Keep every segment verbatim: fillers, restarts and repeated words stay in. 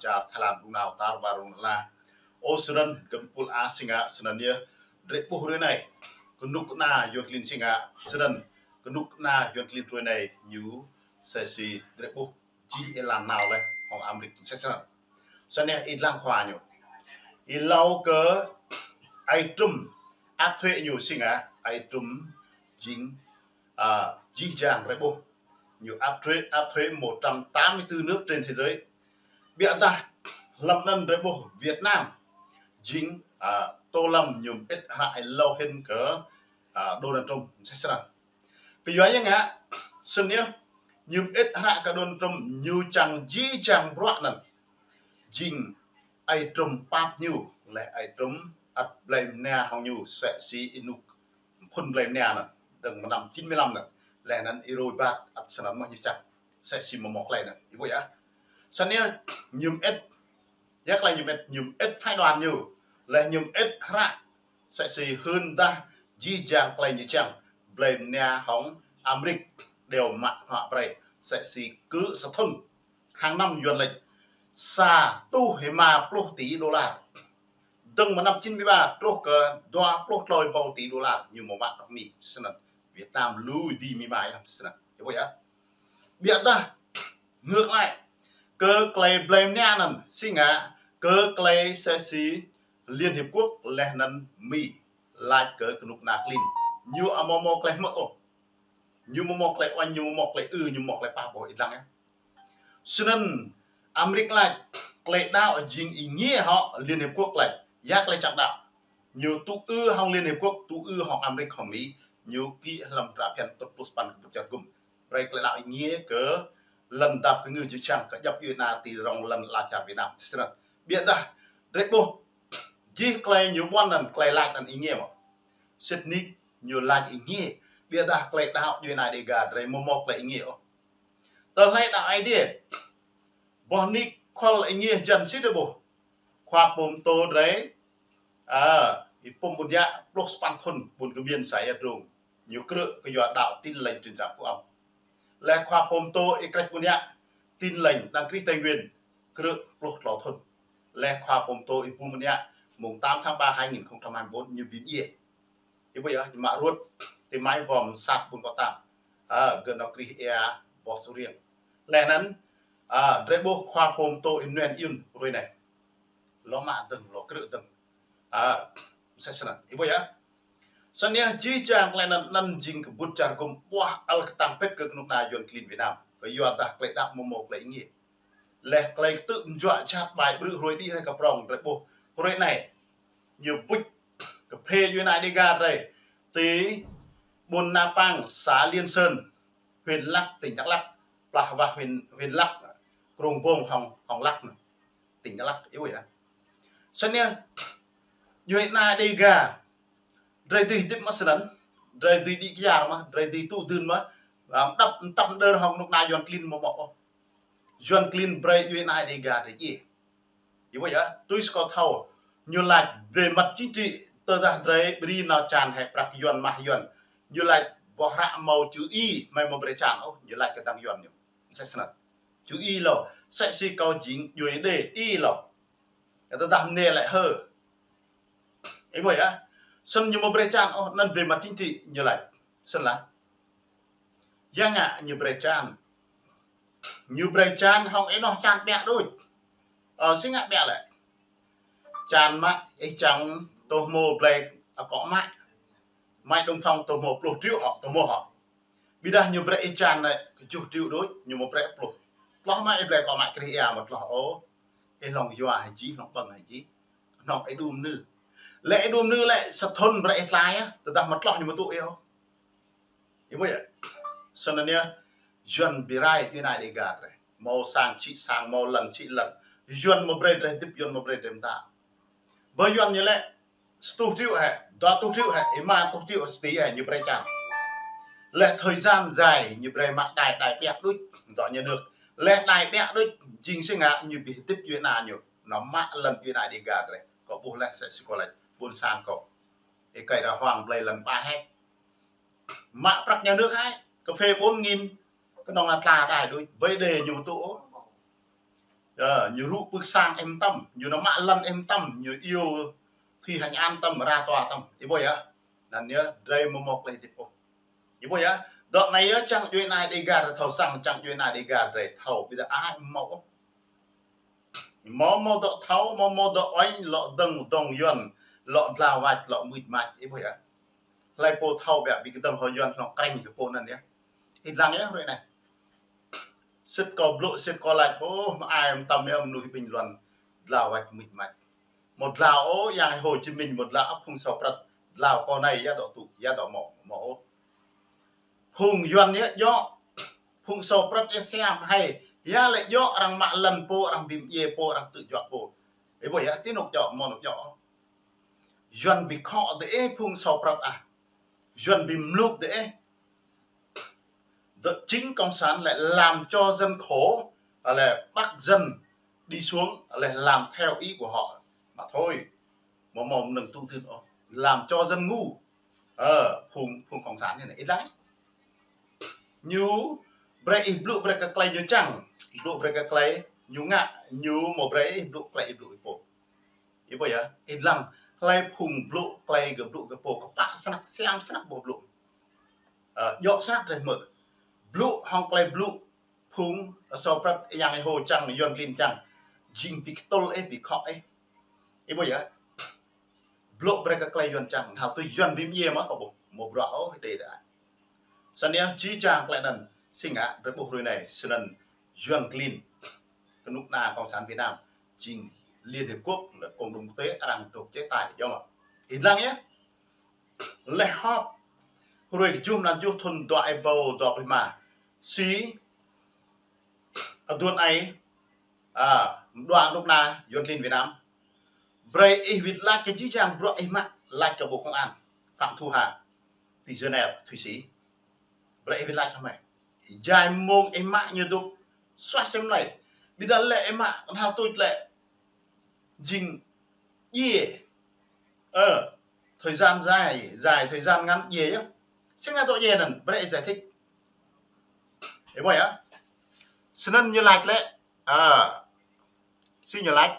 čar Thái Lan rŭng nao tar ƀar rŭng la. Ơ, snăn gơ̆m pul a si ngă, snăn yơh. Drei ƀuh hrơi anai, kơnuk kơna Yuăn klin si ngă, snăn kơnuk kơna Yuăn klin hrơi anai ñu msĕ si drei ƀuh jih êlan nao leh hŏng Amêrik msĕ snăn. Snăn yơh ih lăng khua ñu. Êlâo kơ ai Trump áp thuế ñu si ngă, ai Trump jing, à, jih jang drei ƀuh. Ñu áp thuế, áp thuế một trăm tám mươi tư nước trên thế giới. Ƀiădah hlăm anăn drei ƀuh Việt Nam jing, à, Tô Lâm ñu mơĭt hră êlâo hĭn kơ, à, Donald Trump msĕ snăn. Kyua ya ngă, snăn yơh, ñu mơĭt hră kơ Donald Trump ñu čang jih jang bruă anăn. Jing ai Trump pap ñu, leh ai Trump ăt blei mnia hŏng ñu msĕ si ênuk phŭn blei mnia anăn, dơ̆ng mơ̆ng năm chín mươi lăm anăn, leh anăn êrôi ƀat ăt snăn mơh ñu čang, msĕ si mơ̆ mơ̆ klei anăn, ih ƀuh yơh. Snăn yơh, ñu mơĭt, ya klei ñu mơĭt, ñu mơĭt phái đoàn ñu, leh ñu mơĭt hră, msĕ si hưn dah jih jang klei ñu čang, blei mnia hŏng Amêrik đeo mă hnua brei, msĕ si kơ sa thŭn, hàng năm Yuăn lač sa rơtuh êma pluh tỉ đô la. Dơ̆ng mơ̆ng năm chín mươi ba truh kơ dua pluh tlâo êbâo tỉ đô la ñu mơ̆ mă truh Mi, snăn Việt Nam lui đi Mi ma yơh, snăn. Ih ƀuh yơh. Ƀiădah ngược lại, kơ klei blei mnia anăn, si ngă, kơ klei msĕ si Liên Hiệp Quốc leh anăn Mi, lač kơ kơnuk kơna klin. Ñu amâo mâo klei hmư̆ ôh. Ñu mâo mâo klei uêñ, ñu mâo mâo klei ư, ñu mâo klei pap ôh, ih lăng yơh. Snăn Amêrik lač, klei đăo jing êngiê hŏ Liên Hiệp Quốc lač, ya klei čang đăo. Ñu tŭ ư hŏng Liên Hiệp Quốc, tŭ ư hŏng Amêrik hŏng Mi, ñu kĭ hlăm hră phiăn tơpluh sa păn kơ ƀuôn čar gŭm. Brei klei đăo êngiê kơ lăn dap kơ ngư jih jang kơ djăp djuê ana ti rŏng lăn ala čar Việt Nam, msĕ snăn. Ƀiădah, drei ƀuh, jih klei ñu ƀuăn anăn, klei lač anăn êngiê mơ̆. Sĭt nik ñu lač êngiê, ƀiădah klei đăo djuê ana Đêga drei mâo mâo klei êngiê ôh. Tơlơi đăo Aê Diê, boh nik khŏl êngiê jăn sĭt drei ƀuh. Khua pô mtô drei, à, Y Pum Ƀuôn Yă, pluh sa păn thŭn ƀun kơ miên sa ia drông. Ñu krư̆ kyua đăo Tin Lành Truyền Giáo Phúc Âm. Leh khua pô mtô Y Krĕč Ƀuôn Yă, Tin Lành Đấng Christ Tây Nguyên, krư̆ pluh tlâo thŭn. Leh khua pô mtô Y Pum Ƀuôn Yă, mùng tám tháng ba hai nghìn không trăm hai mươi bốn ñu bi mdjiê. Ih ƀuh yơh, ñu mă ruăt ti mai vom sat ƀun kŏ tam. À, gơ̆ nao krih ia boh suriêng. Leh anăn, à, drei ƀuh khua pô mtô Y Nguyen Yun hrơi anai. Lŏ mă dơ̆ng, lŏ krư̆ dơ̆ng. À, msĕ snăn. Ih ƀuh yơh. Snăn yơh jih jang klei anăn, anăn jing kơ ƀuôn čar gŭm ƀuah ăl kơtang pĭt kơ kơnuk kơna Yuăn klin Việt Nam. Kyua dah klei đăo mâo mâo klei êngiê. Leh klei ktư̆ mjuă jhat ƀai ƀrư̆ hrơi đih rai kơ prŏng drei ƀuh. Hrơi anai, ñu buč kơ phê djuê ana Đêga drei ti ƀuôn Na Pang, xã Liên Sơn, huyện Lắk, tỉnh Đắk Lắk, plah wah huyện, huyện Lắk, Krông Bông hŏng, hŏng Lắk anăn, tỉnh Đắk Lắk, ih ƀuh yơh. Snăn yơh, djuê ana Đêga, drei dưi hdĭp mơ̆ snăn, drei dưi đĭ kyar mơ̆, drei dưi tŭ dưn mơ̆, à, mdăp, mtăp mđơr hŏng kơnuk kơna Yuăn klin mâo mâo ôh. Yuăn klin brei djuê ana Đêga drei djiê. Ih ƀuh yơh, tui si kâo thâo, ñu lač về mặt chính trị, tơdah drei brei nao čan hĕ prăk Yuăn mah Yuăn. Ñu lač boh hră mâo chữ Y, mơi mâo brei čan ôh, ñu lač kơ dăng Yuăn ñu. Msĕ snăn. Chữ Y lŏ, msĕ si kâo jing djuê Đê, Y lŏ. Tơdah mniê lĕ H. Ih ƀuh yơh. Snăn ñu mâo brei čan ôh, anăn về mặt chính trị ñu lač. Snăn lah. Ya ngă ñu brei čan. Ñu brei čan hŏng ênoh čan ƀiă đôč. Ơ, si ngă ƀiă lĕ. Čan mă, ih čang tô hmô blei akŏ mă. Mai Đông Phong tô hmô pluh triệu hŏ, tô hmô hŏ. Ƀiădah ñu brei ih čan anei kjuh triệu đôč, ñu mâo brei pluh. Tloh mă ih blei akŏ mă krih ia mă tloh ôh. Ih hlŏng yua hơjih, hlŏng ƀơ̆ng hơjih. Hlŏng ih đu mnư. Lĕ ih đu mnư lĕ sa thŭn brei ih tla yơh, tơdah mă tloh ñu mâo tŭ ih ôh. Ih ƀuh yơh. Snăn yơh, Yuăn bi rai djuê ana Đêga drei. Mâo sang čih sang, mâo lăn čih lăn. Yuăn mâo brei drei hdĭp, Yuăn mâo brei drei mda. Bơ Yuăn ñu lĕ, sa rơtuh triệu hĕ, dua rơtuh triệu hĕ, êma rơtuh triệu, sa tỉ hĕ, ñu brei čan. Leh thời gian dài, ñu brei mă đai, đai ƀiă đôč, dŏ nhà nước. Leh đai ƀiă đôč, jing si ngă ñu bi hdĭp djuê ana ñu. Nao mă lăn djuê ana Đêga drei. Kâo ƀuh leh msĕ si kâo lač, ƀuôn sang kâo. Êkei Ra Huang blei lăn ba héc. Mă prăk nhà nước hĕ, cà phê bốn nghìn, kơnơ̆ng nao tla đai đôč, ƀơi đê ñu mâo tŭ ôh. Ơ, ñu rŭ pưk sang ih mơtam, ñu nao mă lŏn ih mơtam, ñu iâu thi hành án tăm, ra tòa tăm. Ih ƀuh yơh. Anŭn yơh, drei mơ̆ mơ̆ klei hơdip ôh. Ih ƀuh yơh. Dŏ anai yơh, čang djuai ania Dega drei thâo săng, čang djuai ania Dega drei thâo, ƀiădah ai mơ̆ ôh. Mơ̆ mơ̆ dŏ thâo, mơ̆ mơ̆ dŏ oanh, lŏ dơ̆ng dŏng Yuan, lŏ dlao wač, lŏ mưč mač, ih ƀuh yơh. Hlơi pô thâo biă ƀing kơdơ̆ng hŏ Yuan hlŏng krĕng kơ pô anŭn yơh. Ih lăng yơh hrơi anai. Sĭt kâo blŭ, sĭt kâo lač, ôh, mơai mơtam yơh mơnuih ƀing Yuan dlao wač mưč mač. Mơ̆ dlao ôh, Yang Hồ Chí Minh mơ̆ dlao ôh, phung sâo prăt dlao kơ anai, ya dŏ tŭ, ya dŏ mơ̆, mơ̆ ôh. Phung Yuan yơh djŏ, phung sâo prăt yơh siam hai, ya lĕ djŏ arăng mă lŏn pô, arăng bi mdjiê pô, arăng tŭ juă pô. Ih ƀuh yơh, ti anŭk djŏ, mơ̆ anŭk djŏ. Yuan bi khŏ dih ih phung sâo prăt ah. Yuan bi mluk dih ih. Dŏ chính cộng sản lại làm cho dân khổ, lại bắt dân đi xuống, lại làm theo ý của họ mà thôi. Mơ̆ mơ̆ mơnơ̆ng tŭ dưn ôh. Làm cho dân ngu. Ơ, phung, phung cộng sản anai, ih lăng. Ñu brơi ih blŭ brơi kơ klei ñu čang, blŭ brơi kơ klei ñu ngă, ñu mơ̆ brơi ih blŭ klei ih blŭ ih pô. Ih ƀuh yơh, ih lăng, hlơi phung blŭ klei gơ̆ blŭ gơ̆ pô kơpă snăk, siam snăk ƀu blŭ. Ơ, djŏ snăk drei hmư̆. Blŭ hŏng klei blŭ phung, ơ, sâo prăt Yang Hồ čang, Yuan klin čang. Jing bi kơtŭl ih, bi khŏ ih. Ih ƀuh yơh. Blŭ brơi kơ klei Yuan čang, hal tui Yuan bi mdjiê mơ̆ kâo ƀuh, mơ̆ bruă ôh, ih đei đa. Snăn yơh, či čang klei anŭn, si ngă, drei ƀuh hrơi anai, snăn Yuan klin, kơnuk kơna Cộng sản Việt Nam, jing Liên Hiệp Quốc, lĕ cộng đồng quốc tế, arăng dŏ chế tài, yơh mơ̆. Ih lăng yơh. Leh hŏp, hrơi kơjuh mlan kơjuh thŭn dua êbâo dua pluh ma. Si, aduôn ai, a, dua kơnuk kơna Yuan klin Việt Nam. Brơi ih wĭt lač kơ jih jang bruă ih mă, lač kơ Bộ Công an, Phạm Thu Hà, ti Geneva, Thụy Sĩ. Brơi ih wĭt lač kơ mơi. Jai mông ih mă ñu dŏ suaih sem lei. Ƀiădah lĕ ih mă kơnhal tuč lĕ jing djiê. Ơ, thời gian dài, dài, thời gian ngắn djiê yơh. Si ngă dŏ djiê anŭn, brơi ih giải thích. Ih ƀuh yơh. Snăn ñu lač lĕ, a, si ñu lač.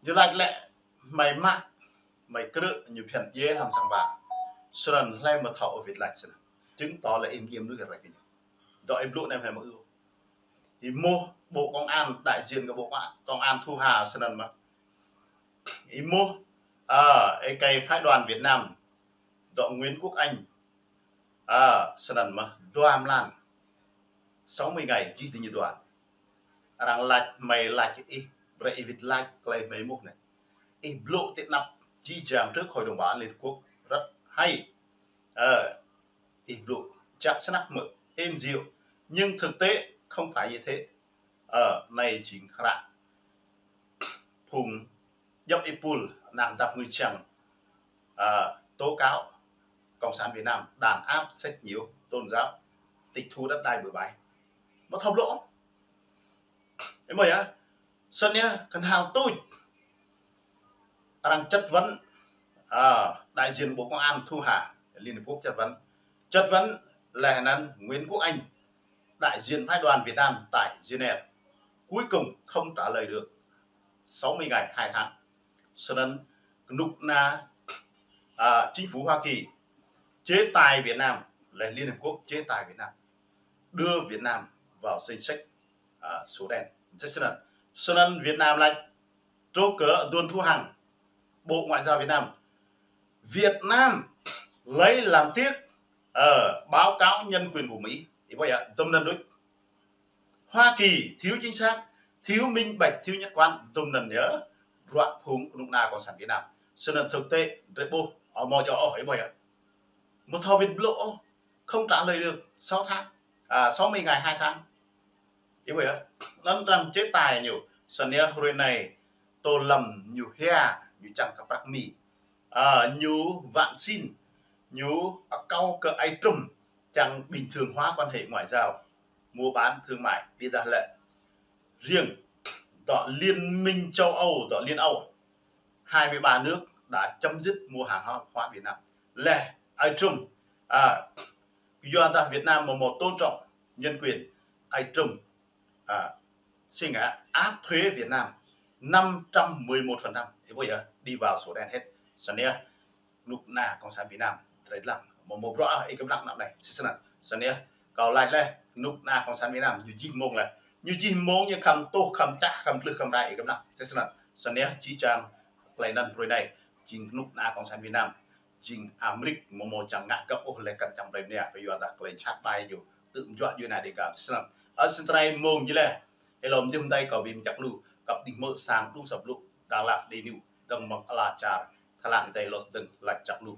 Ñu lač lĕ, mơi mă, mơi krư̆, ñu phiăn djiê hlăm sang ƀă. Snăn hlơi mơ̆ thâo ôh wĭt lač snăn. Chứng tỏ lĕ ih mdjiê mơnuih ră anai kơ ñu. Dŏ ih blŭ anai hlơi mơ̆ ư. Ih mơ̆ Bộ Công an, đại diện của Bộ Công an, Công an Thu Hà snăn mơ̆. Ih mơ̆, a, ih kơi phái đoàn Việt Nam, dŏ Nguyễn Quốc Anh, a, snăn mơ̆, dua mlan. Sáu mươi ngày, jih dih ñu dua. Arăng lač, mơi lač ih, brơi ih wĭt lač, klei mơi mơ̆ anai. Ih blŭ ti anăp, jih jang trước Hội đồng Bảo an Liên Hợp Quốc, rất hay. Ơ, ih blŭ čăk snăk mơ̆, êm dịu. Nhưng thực tế không phải như thế. Ơ, anai jing hră phung djŏp êpul, anak dăp ngui čang, ơ, tố cáo Cộng sản Việt Nam đàn áp, sách nhiễu, tôn giáo, tịch thu đất đai bừa bãi. Mơ̆ thâo blŭ. Ih ƀuh yơh. Snăn yơh, kơnhal tuč. Arăng chất vấn, à, đại diện Bộ Công an Thu Hà, Liên Hợp Quốc chất vấn. Chất vấn lĕ anăn Nguyễn Quốc Anh, đại diện phái đoàn Việt Nam tại Geneva, cuối cùng không trả lời được. Sáu mươi ngày, hai tháng. Snăn kơnuk kơna, à, chính phủ Hoa Kỳ chế tài Việt Nam, lĕ Liên Hợp Quốc chế tài Việt Nam, đưa Việt Nam vào danh sách, à, sổ đen. Snăn, snăn Việt Nam lač, truh kơ Đôn Thu Hằng, Bộ Ngoại giao Việt Nam. Việt Nam lấy làm tiếc, ờ, báo cáo nhân quyền của Mỹ. Ih ƀuh yơh, dŭm anăn đôč. Hoa Kỳ thiếu chính xác, thiếu minh bạch, thiếu nhất quán, dŭm anăn yơh, bruă phung kơnuk kơna Cộng sản Việt Nam. Snăn thực tế, drei ƀuh, ơ, mơ̆ djŏ ôh, ih ƀuh yơh. Mơ̆ thâo wĭt blŭ ôh, không trả lời được, sáu tháng, à, sáu mươi ngày, hai tháng. Ih ƀuh yơh, anăn arăng chế tài ñu, snăn yơh hrơi anai, Tô Lâm ñu hia, ñu čang kơ prăk Mi. À, ñu wăn sĭn, ñu akâo kơ Ơi Trump, čang bình thường hóa quan hệ ngoại giao, mua bán thương mại, ƀiădah lĕ riêng dŏ Liên minh châu Âu, dŏ Liên Âu, hai mươi ba nước đã chấm dứt mua hàng hóa, hóa Việt Nam. Lĕ Ơi Trump, à, yua dah Việt Nam mơ̆ mơ̆ tôn trọng nhân quyền, Ơi Trump, à, Sing á, áp thuế Việt Nam năm trăm mười một phần trăm. Ih ƀuh yơh, đi vào sổ đen hết. Snăn yơh, kơnuk kơna Cộng sản Việt Nam, drei lăng. Mơ̆ mơ̆ bruă ah, ih kơm lăng năm anai. Sĭt snăn. Snăn yơh, kâo laĭ leh, kơnuk kơna Cộng sản Việt Nam, ñu jih mông leh. Ñu jih mông ñu khăm tuh, khăm čah, khăm tlưh, khăm rai, ih kơm lăng. Sĭt snăn. Snăn yơh, či čang klei anăn brơi anai. Jing kơnuk kơna Cộng sản Việt Nam. Jing Amrik mơ̆ mơ̆ čang ngă găp ôh leh kăn čang brơi mnia, kyuadah klei čăt ƀai ñu. Tŭ mjuă ñu anai dêh gam. Sĭt snăn. Ơ, snăn tơnai mông jih leh. Hlâo mơjưh mơdai kâo bi mjăk lu, kăp dih mơ̆ sang đŭng sa blŭ, Dak Lak Daily News, dơ̆ng mơ̆ng ala čar, Thái Lan adih lŏ dơ̆ng lač čăk lu,